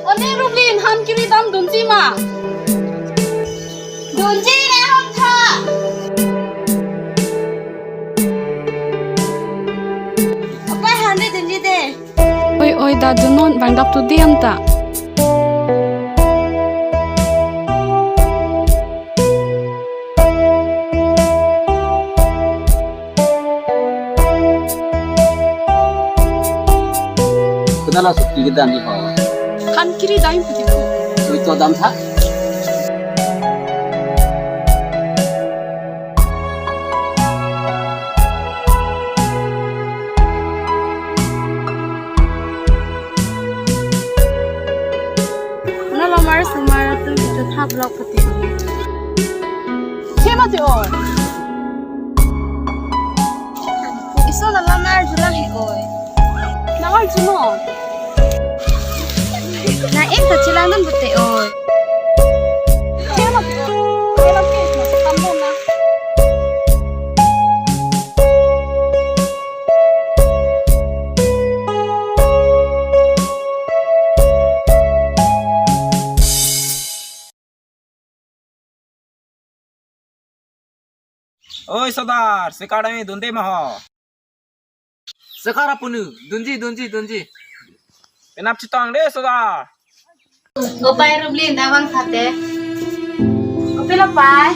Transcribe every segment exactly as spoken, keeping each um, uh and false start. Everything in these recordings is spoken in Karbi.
One Rublin, han kiri damdunji ma? Dunji, ne hong tha. Apai han de dunji de. Oi, oi, da dunnon, vangdap tu diam ta. Kuna la sukti kedam ni ho. Han kiri dam putiko. Oi, to dam tha. Nalo mar sumar tu kita thap lok pati. Siapa tu, oi? Iso nalo mar julang he, oi. Nang arjunon. Nang-ik ta chelangdun pute, oi. Oi sodar, sekar dam dunde ma ho? Sekar apunu, dunji, dunji, dunji. Penap chetong de sodar. Opai Rublin, da vang thate. Opai lo pai.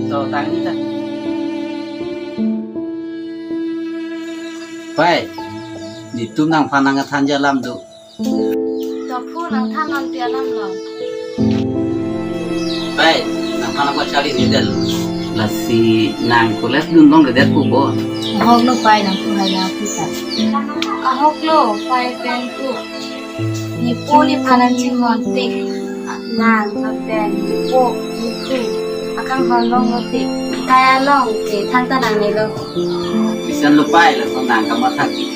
To, tangni ta. Pai, netum nangphan nangkethanji alam do. To phu, nangthan non pi alam lo. Pai, nangphan ako charli ni del. Lasi nang college dun longledet pu bo? Ahok lo pai, nang phu hai na phu ta. Ahok lo pai pen phu. Nepo nephan nangchinghon tik. Nang lapen nepo nephu akanghon longlo tik. Kaya long ke than ta nangnelo. Pisen lo pai, lason nang kamatha tik.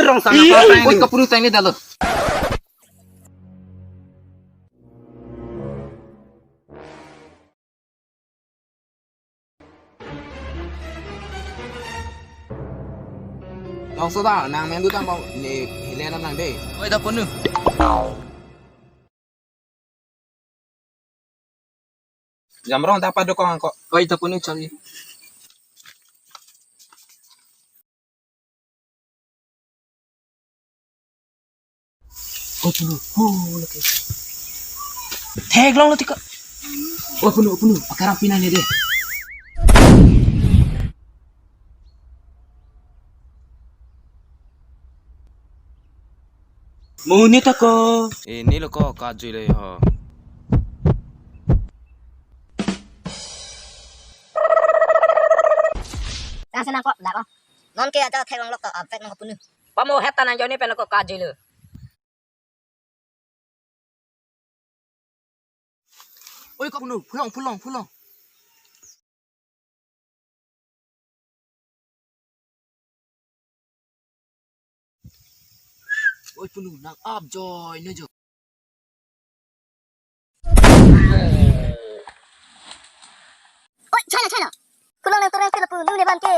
Rong sana pa tang. Oi, kapunu tang ni dalo. Long soda, nang menu tang bang ni hile nam nang de. Oi, da punu. Jamrong dapat dokong angko. Oi, da punu charli. Oh, punu. Oh, lagi. Theklonglo tik ko. Oh, punu, punu. Pakarang pinang ni de. Monit ako. Eh, nelo ko kajui le ho. Tang senang ko, dak ko. Non ke aja theklonglo ko, ah, pet nang punu. Pamo het ta nang joni pen ko kajui le. Oi, kok nu, phulong, phulong, phulong. Oi, punu, nang ap joi, ne jo. Oi, china, china. Phulong nang torang ke lapu, lu ne bang ke.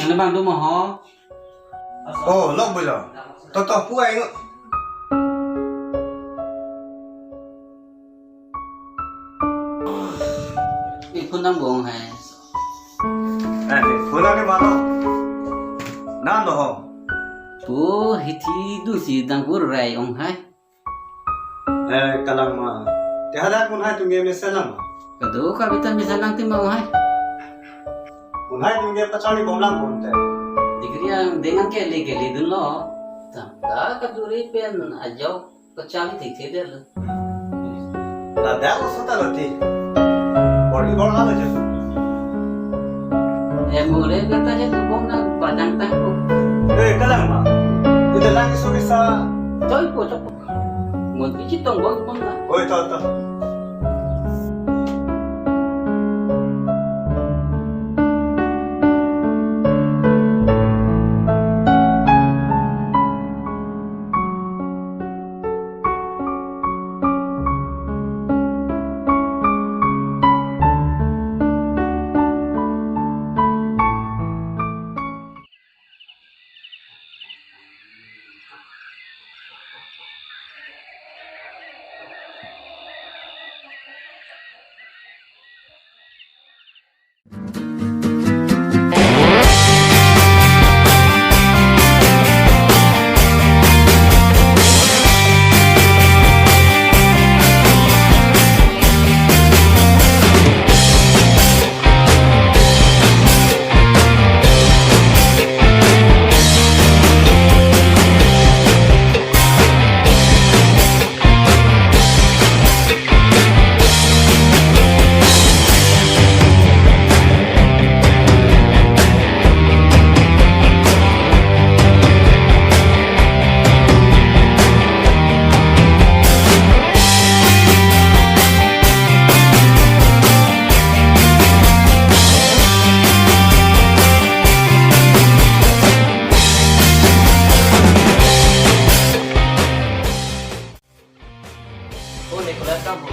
Nang bang do mo ho? Oh, lok bilo. To, to, pu ai ngo. Iphun nang bong hai. Eh, iphun nang ni mano. Nang do ho. Pu hithi dunsi dang gur rai ong hai. Eh, kalang ma. Te hadak mun hai tum ke mesen lang ma. Kado kabitan mesen lang ti ma hai. Mun hai tum ke pachari bom lang pon te. Degree ang dengan ke le ke le dun lo. Ta, da kaduri pen ajok pachari thik thik de lo. Ladak lo sota lo ti. Bor bor lo je. Eh, mure kata je tu bom na padang tang ko. Eh, kalang ma. Ita lagi surisa. Choi po, choi po. Ngon pichi tong bom bom na. Oi, to, to. Po ne college kam po.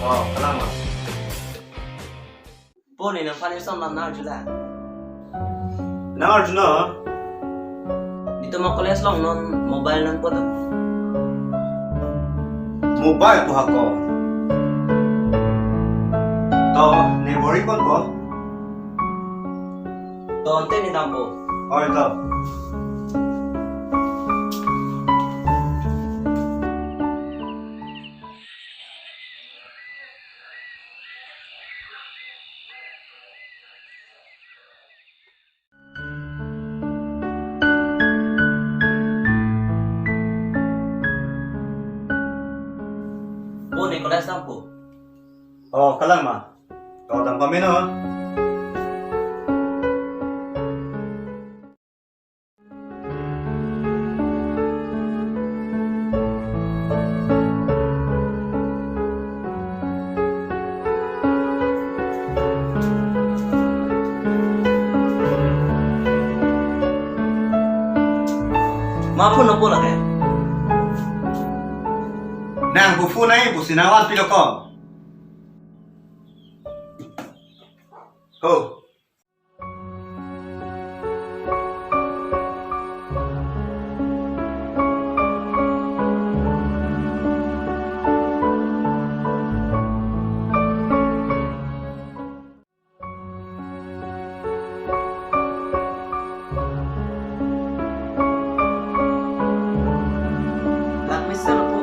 Oh, kalang ma. Po ne nangphan eson lam nang arjulo. Nang arjulo. Netum college along non mobile nangpo do. Mobile po hako. To, ne bor-i ponpo. To, ante ne dampo. Oi, to. Po ne college dampo. Oh, kalang ma. To dam pameno. Ma phone number lake. Nang bu phone ai bu sinang wan pilo ko. Ho. Dak mesen po.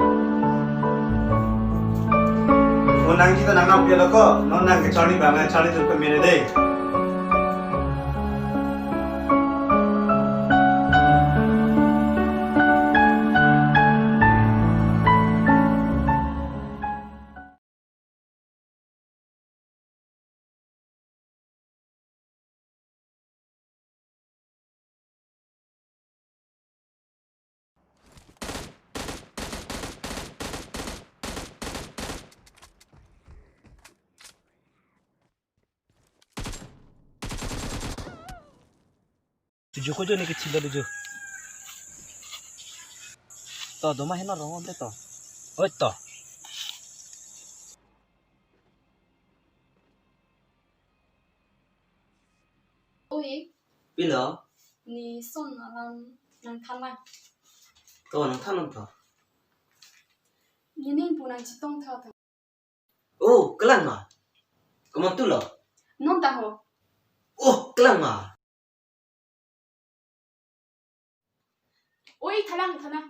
Nangji ta nang nang pia lo ko, non nang kecharli bang, charli tu pemene dei. Tuju ko jo ne kechilo tuju. To, doma heno rong onte to. Oi to. Oi. Pilo? Ne son alam nangthan nang. To, nangthan nang to. Nening pu nangchetong tha tha. Oh, kalang ma. Komat tu lo? Non ta ho. Oh, kalang ma. Oi, thalang, thalang.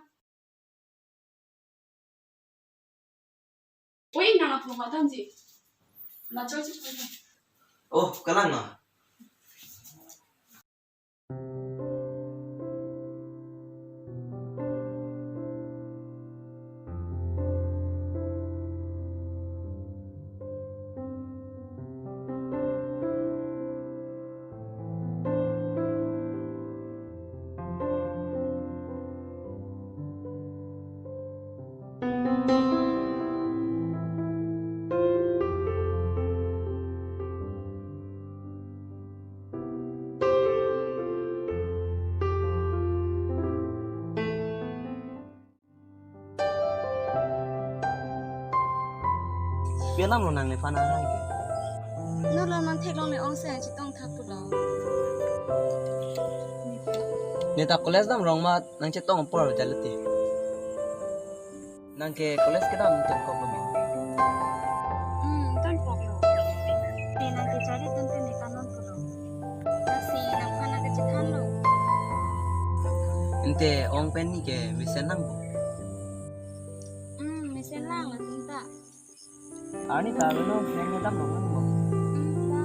Oi, nang aphong ma tangji. Na choi choi choi. Oh, kalang ma. Pi alam lo nang nephan arang ke? Non lo nang theklong ne ong si nangchetong tha pulo. Ne ta college dam rong ma nangchetong apor jalote. Nang ke college kedam tun kok lo ma? Hmm, tun kok lo. Ne nang kecharli tun tun ne kanon pulo. Lasi nangphan nang kachethan lo. Ante ong pen ne ke mesen nang bo? Hmm, mesen lang latum ta. Arni ta lo no, nang ne dam lo nang bo? Hmm, ta.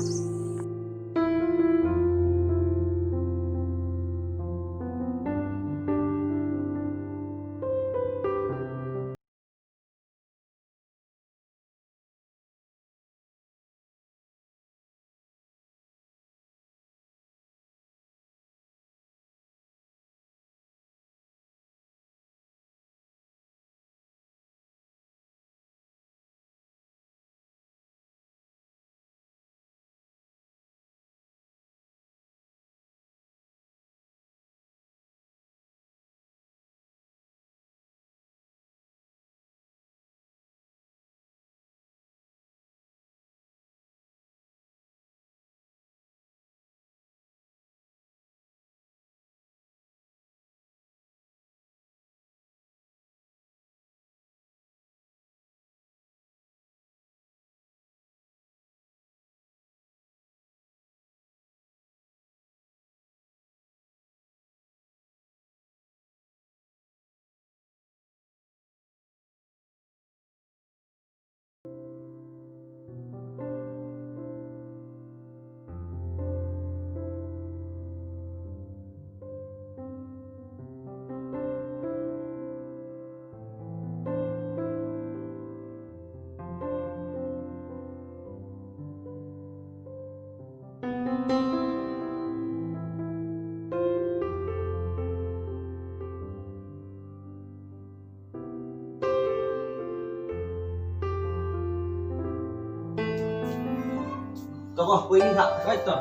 Toko, pui ni kak, right to.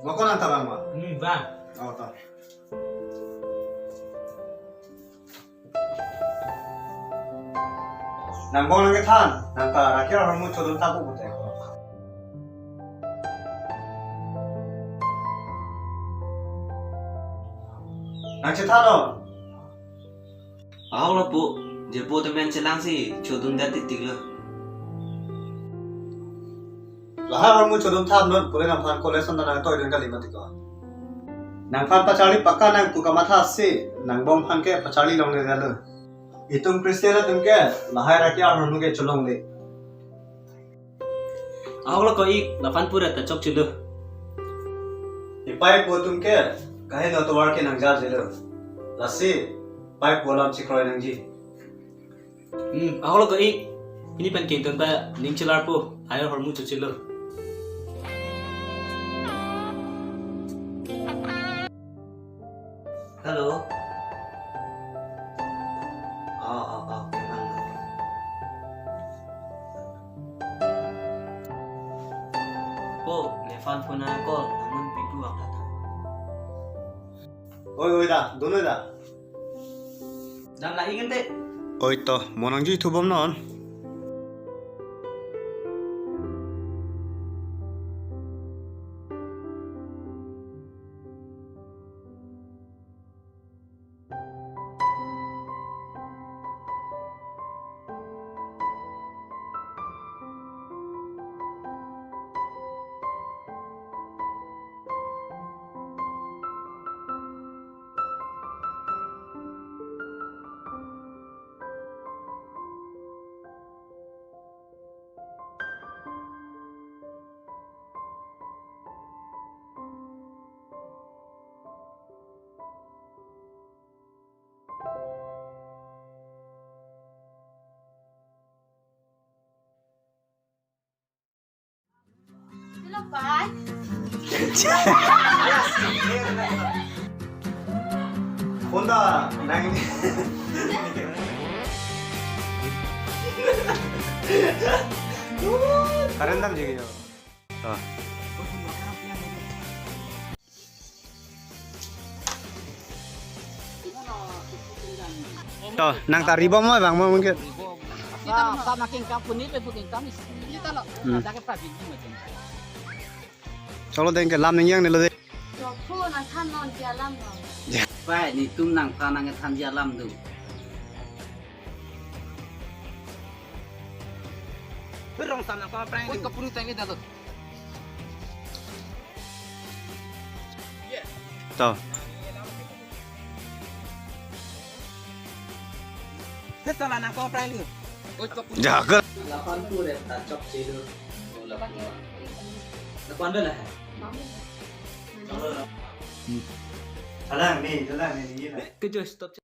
Mo ko nang tabang ma? Hmm, bang. Oh, to. Nang bong nang kethan, nang ta rakir ahormu chodun tha pu pute. Nang chethan non. Ahok lo pu, je pu temen chelang si chodun det titik lo. Lahai ahormu chodun tha non, pule nangphan college an nang toidun kali mati ko. Nangphan pacharli paka nangpu kamatha si, nangbong phan ke pacharli longle galo. Itum Christian atum ke lahai rati arhonu ke cholongle. Ahok lo ko ik, laphan pura ta chokchelo. Ipai po atum ke, kaheno tovar ke nangjarjelo. Lasi, pai po alam chikroi nangji. Hmm, ahok lo ko ik. Pini pen kington ta ning chelarpo, ayo hormu chochelo. Hello. Oh, oh, oh, okay, bang. Po, nephan phone a call, namun pitu ang datang. Oi, oi, da, dun oi, da. Dam la ingin te. Oi to, mo nangji thubom non. Hello, Pai. Honda nang. Karen dam jigi jo. Ah. To, nang tari bom mo bang mo mungkin. Kita apa makin kampung ni pe bukin kami. Kita lo. Hmm. Ada ke pagi ni macam. Cholo deng ke lam ning yang ni lo de. Jokphu nangthan non ke alam lo. Pai, netum nangphan nangthan ke alam do. Berong sam nangphan prank. Oi, kapuru tang ni dato. To. Ke salah nangphan prank ni. Oi, kapuru. Jaga. Laphan pura ta chokchelo. Oh, laphan. Laphan dah lah. Hmm. Salah ni, salah ni, ni lah. Ke jo stop.